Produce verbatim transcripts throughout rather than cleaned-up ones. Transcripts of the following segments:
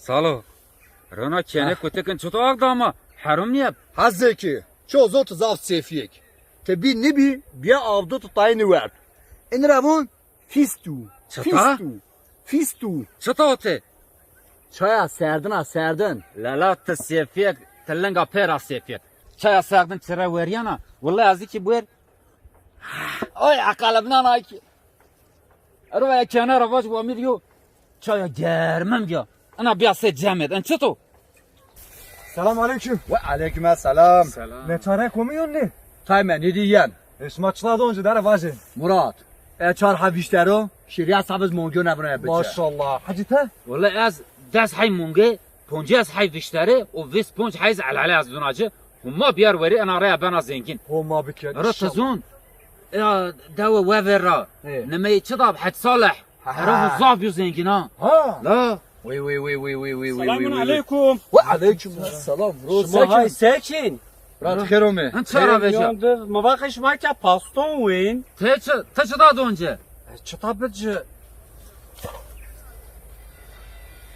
Salo. Rona kene kutekin çito ak dama. Herum niyet. Hazeki. Çozo tu zaf sefiyek. Te bi nibi biya avdo tu tayini werd. Inira vun fistu. Çita? Fistu. Fistu. Çita ote? Çaya serdin ha, serdin. Lala ti sefiyek, ti linga pera sefiyek. Çaya serdin çire weriyana. Wallahi ez ki buer. Ay, aqalımdan ay ki. Ero ya kenara vac wamir yo. Çaya germim ya. Ana biya se cemet. En çito? Selam aleyküm. Ve aleyküm selam. Selam. Ne çare komi yon ne? Tay me ne diyen? E, şima çila donce dara vaje. Murat. E çar ha viştero. Şiriya sabiz mongyo nebuna biçe. Maşallah. Hacı te? Wala ez des hay monge, ponces hay viştere, o vis ponc hay zelale ez dunacı. Huma biyar weri ena raya bena zengin. Homa biker. Ara tazon. Ya dewe wever ra. He. Nemeyi çi dab het salih. Ha, ha. Herif zaf yo zengin ha. Ha. La. Vay, vay, vay, vay, vay, vay, vay, vay, vay. Selamun aleyküm. Ve aleyküm selam, bro. Şima hay sekin. Brat xêr ome. Hın çara veca. Yandır. Ma vaqe şima ke paston win. Te çi, te çi da donce? E, çita bici.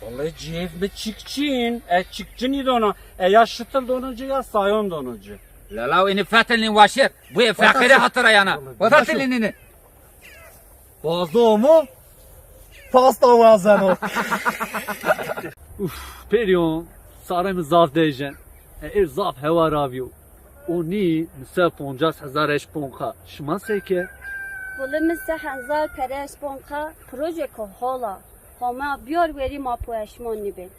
Vallahi cihêv mi çikçin. E, çikçin î dona. E, ya şitil donunci ya sayon donunci. Lala ini fetelin waşer. Bu e fakiri hatıra yana. Fetelin ini. Bazdo mu? Pasta wazeno. Uf, perîyon, sarê mi zaf dejen. E, êr zaf hewa ravîyo. O nî mi se poncas hezar eşponka. Şima se ke? Wele mi se hezar kere eşponka, projeko hola. Homa biyor verî ma poeşmon nîbên.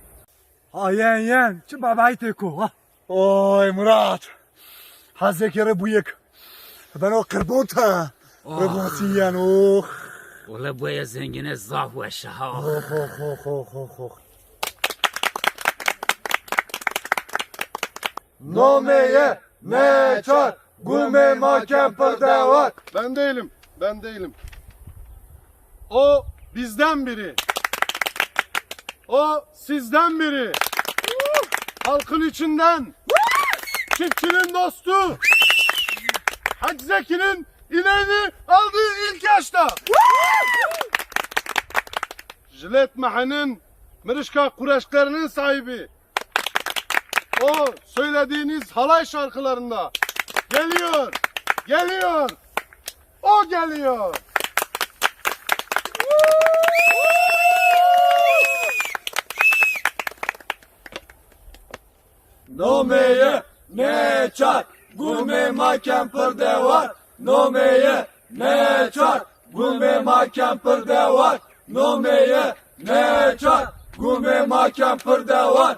Ha yen yen, çi babayî têko ha. Oy Murat. Hazekere buyek. Ben o kırbon ta. Oh. Kırbon siyen oh. Wala boya zengine zaf weş ha. Oh, oh, oh, oh, oh, oh. Nomeye neçar gume ma ken pir dewar. Ben değilim, ben değilim. O bizden biri. O sizden biri. Halkın içinden. Çiftçinin dostu. Hacı Zeki'nin ineğini aldığı ilk yaşta. Jilet Mahe'nin mırışka kureşlerinin sahibi. O söylediğiniz halay şarkılarında geliyor, geliyor, o geliyor. Nomeye neçar gume ma ken pir dewar. Nomeye neçar gume ma ken pir dewar. Nomeye neçar gume ma ken pir dewar.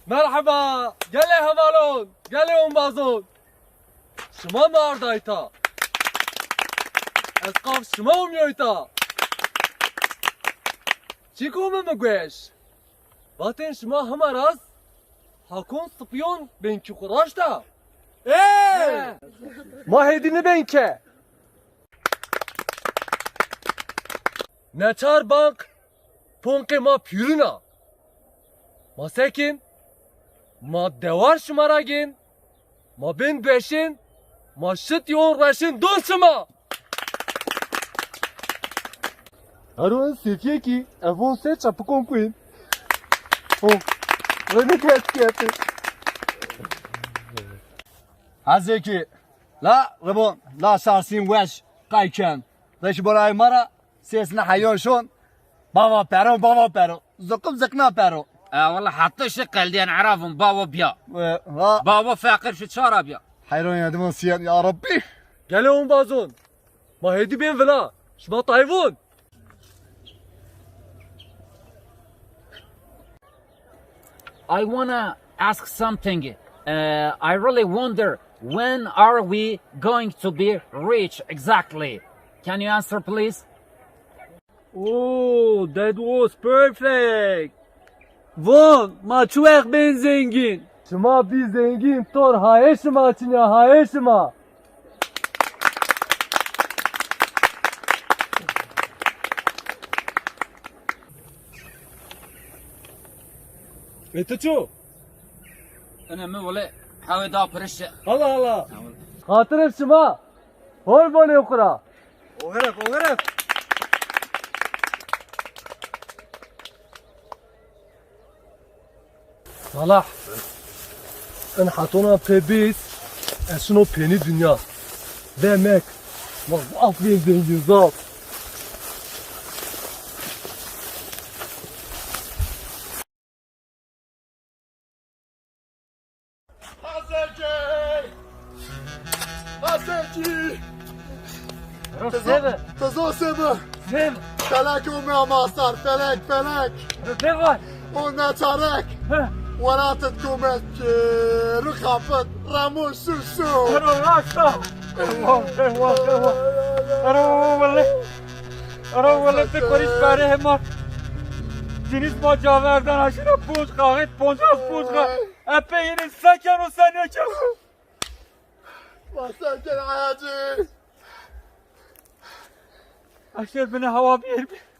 Merheba, gelê hevalon, gelê ombazon. Şima mi ardayta? Ez qaf şima umyoyta. Çiko mi mi gueş? Vatên şima hima raz hakon sipyon ben ki xu raşta. Ê! Ma hêdî nibên ke. Neçar bank ponqê ma pîrin a. Ma sekên, ma dewar şima ra gên, ma bên beşên, ma şit yon reşên don şima. Hero en sefiyekî, ev on se çapikon kuên. O, reni kes kete. Hazeki, la ribon, la sarsîn weş, qayken. Reşi borayê ma ra, sesine heyon şon. Bava pero, bava pero. Zıkım zıkna pero. E, valla hatta şu qeldiyen erafın bavo biya. E, ha. Bavo fakir şu çara biya. Heyran ya divan siyen ya Rabbi. Gele on bazon. Ma hedi ben vila. Şima tayvon. I wanna ask something. Uh, I really wonder, when are we going to be rich exactly? Can you answer, please? Oh, that was perfect. Von, ma çi wext bên zengîn? Şima bî zengîn, tor hayê şima çinya, hayê şima. Ê ti ço? Ene mi wele hewê da pirişe. Allah Allah. Xatirê şima. Hol bonê xura. O gerek, o gerek. Salah. En hetona pê bîs, ez şino pênî dinya. Demek. Ma zaf bîn zengîn, zaf. Hazırcı! Hazırcı! Ro sebe. Tezo sebe. Sebe. Felek ome ama sar, felek, felek. Ro ne var? O neçarek. He. Welatet komet, e, rixafet, ramo şuşo. Ro rasta. Eyvah, eyvah, eyvah. Ro wele. Ro wele te koriş bare hema. Diniz ma caverdan aşina punç kaxit, punç az punç kaxit. Epey yine sen keno sen ne keno. Bak sen gel hayatı. Aşır bine hava bir bir.